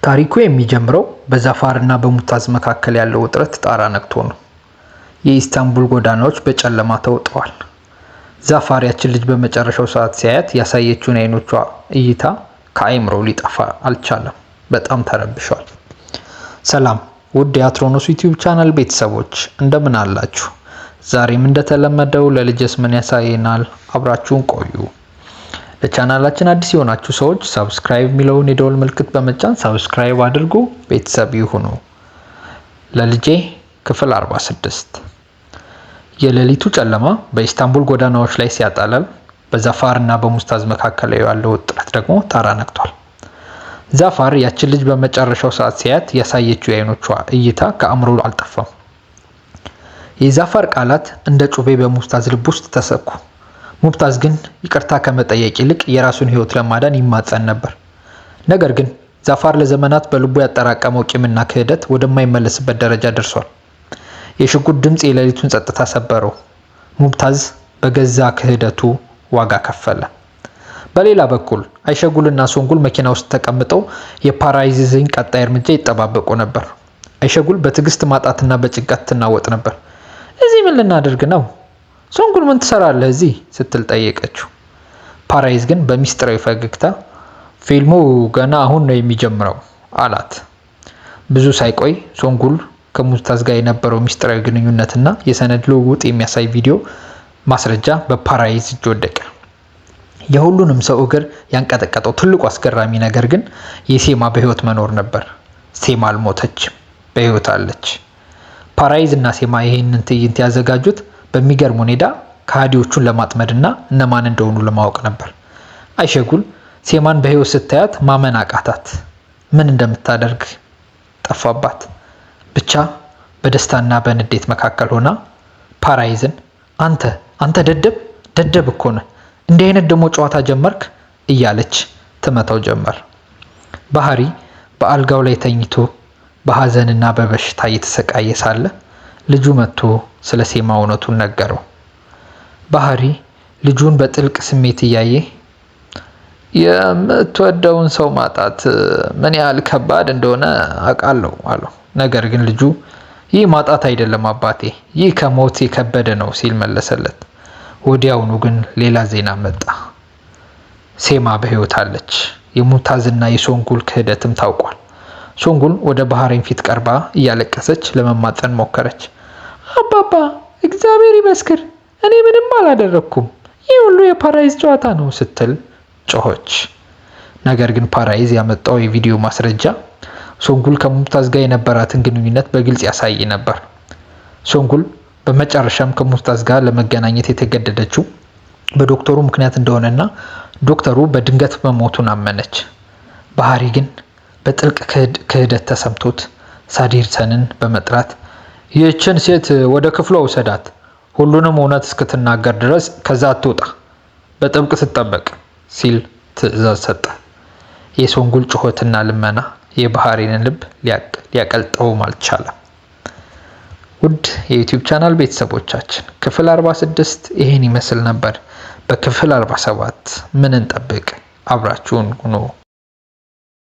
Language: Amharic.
ታሪኩ የሚጀምረው በዛፋርና በሙታዝ መካከል ያለው ውጥረት ጣራ ነክቶ ነው። የኢስታንቡል ጎዳናዎች በጨለማ ተውጠዋል። ዛፋር ያችን ልጅ በመጨረሻው ሰዓት ሲያያት ያሳየችውን የአይኖቿ እይታ ከአይምሮው ሊጠፋ አልቻለም። በጣም ተረብሿል። ሰላም ውድ የአትሮኖስ ዩቲዩብ ቻናል ቤተሰቦች፣ እንደምን አላችሁ? ዛሬም እንደተለመደው ለልጄስ ምን ያሳየናል? አብራችሁን ቆዩ። ለቻናላችን አዲስ የሆናችሁ ሰዎች subscribe የሚለውን የደወል ምልክት በመጫን subscribe አድርጉ፣ ቤተሰብ ይሁኑ። ለልጄ ክፍል 46። የሌሊቱ ጨለማ በኢስታንቡል ጎዳናዎች ላይ ሲያጠላል፣ በዛፋር እና በሙስታዝ መካከል ያለው ውጥረት ደግሞ ጣራ ነክቷል። ዛፋር ያችን ልጅ በመጨረሻው ሰዓት ሲያያት ያሳየችው የአይኖቿ እይታ ከአእምሮ አልጠፋም። የዛፋር ቃላት እንደ ጩቤ በሙፍታዝ ልብ ውስጥ ተሰኩ። ሙብታዝ ግን ይቅርታ ከመጠየቅ ይልቅ የራሱን ሕይወት ለማዳን ይማጸን ነበር። ነገር ግን ዛፋር ለዘመናት በልቡ ያጠራቀመው ቂምና ክህደት ወደማይመለስበት ደረጃ ደርሷል። የሽጉጥ ድምፅ የሌሊቱን ጸጥታ ሰበረው። ሙብታዝ በገዛ ክህደቱ ዋጋ ከፈለ። በሌላ በኩል አይሸጉልና ሶንጉል መኪና ውስጥ ተቀምጠው የፓራይዝን ቀጣይ እርምጃ ይጠባበቁ ነበር። አይሸጉል በትዕግስት ማጣትና በጭንቀት ትናወጥ ነበር። እዚህ ምን ልናደርግ ነው? ሶንጉል ምን ትሰራለህ እዚህ? ስትል ጠየቀችው። ፓራይዝ ግን በሚስጥራዊ ፈገግታ ፊልሙ ገና አሁን ነው የሚጀምረው አላት። ብዙ ሳይቆይ ሶንጉል ከሙዝታዝ ጋር የነበረው ሚስጥራዊ ግንኙነትና የሰነድ ልውውጥ የሚያሳይ ቪዲዮ ማስረጃ በፓራይዝ እጅ ወደቀ። የሁሉንም ሰው እግር ያንቀጠቀጠው ትልቁ አስገራሚ ነገር ግን የሴማ በህይወት መኖር ነበር። ሴማ አልሞተችም፣ በህይወት አለች። ፓራይዝ እና ሴማ ይህንን ትዕይንት ያዘጋጁት በሚገርም ሁኔታ ከሃዲዎቹን ለማጥመድና እነማን እንደሆኑ ለማወቅ ነበር። አይሸጉል ሴማን በህይወት ስታያት ማመን አቃታት። ምን እንደምታደርግ ጠፋባት። ብቻ በደስታና በንዴት መካከል ሆና ፓራይዝን አንተ አንተ ደደብ ደደብ እኮ ነህ፣ እንዲህ አይነት ደግሞ ጨዋታ ጀመርክ እያለች ትመታው ጀመር። ባህሪ በአልጋው ላይ ተኝቶ በሀዘንና በበሽታ እየተሰቃየ ሳለ ልጁ መጥቶ ስለ ሴማ እውነቱን ነገረው። ባህሪ ልጁን በጥልቅ ስሜት እያየ የምትወደውን ሰው ማጣት ምን ያህል ከባድ እንደሆነ አውቃለሁ አለው። ነገር ግን ልጁ ይህ ማጣት አይደለም አባቴ፣ ይህ ከሞት የከበደ ነው ሲል መለሰለት። ወዲያውኑ ግን ሌላ ዜና መጣ። ሴማ በሕይወት አለች። የሙታዝና የሶንጉል ክህደትም ታውቋል። ሶንጉል ወደ ባህሬን ፊት ቀርባ እያለቀሰች ለመማፀን ሞከረች። አባባ፣ እግዚአብሔር ይመስክር፣ እኔ ምንም አላደረግኩም፣ ይህ ሁሉ የፓራይዝ ጨዋታ ነው ስትል ጮኸች። ነገር ግን ፓራይዝ ያመጣው የቪዲዮ ማስረጃ ሶንጉል ከሙምታዝ ጋር የነበራትን ግንኙነት በግልጽ ያሳይ ነበር። ሶንጉል በመጨረሻም ከሙምታዝ ጋር ለመገናኘት የተገደደችው በዶክተሩ ምክንያት እንደሆነና ዶክተሩ በድንገት መሞቱን አመነች። ባህሪ ግን በጥልቅ ክህደት ተሰምቶት ሳዲርሰንን በመጥራት ይህችን ሴት ወደ ክፍሏ ውሰዳት፣ ሁሉንም እውነት እስክትናገር ድረስ ከዛ አትውጣ፣ በጥብቅ ትጠበቅ ሲል ትዕዛዝ ሰጠ። የሶንጉል ጩኸትና ልመና የባህሪንን ልብ ሊያቀልጠውም አልቻለም። ውድ የዩቲዩብ ቻናል ቤተሰቦቻችን፣ ክፍል 46 ይህን ይመስል ነበር። በክፍል 47 ምን እንጠብቅ? አብራችሁን ሁኑ።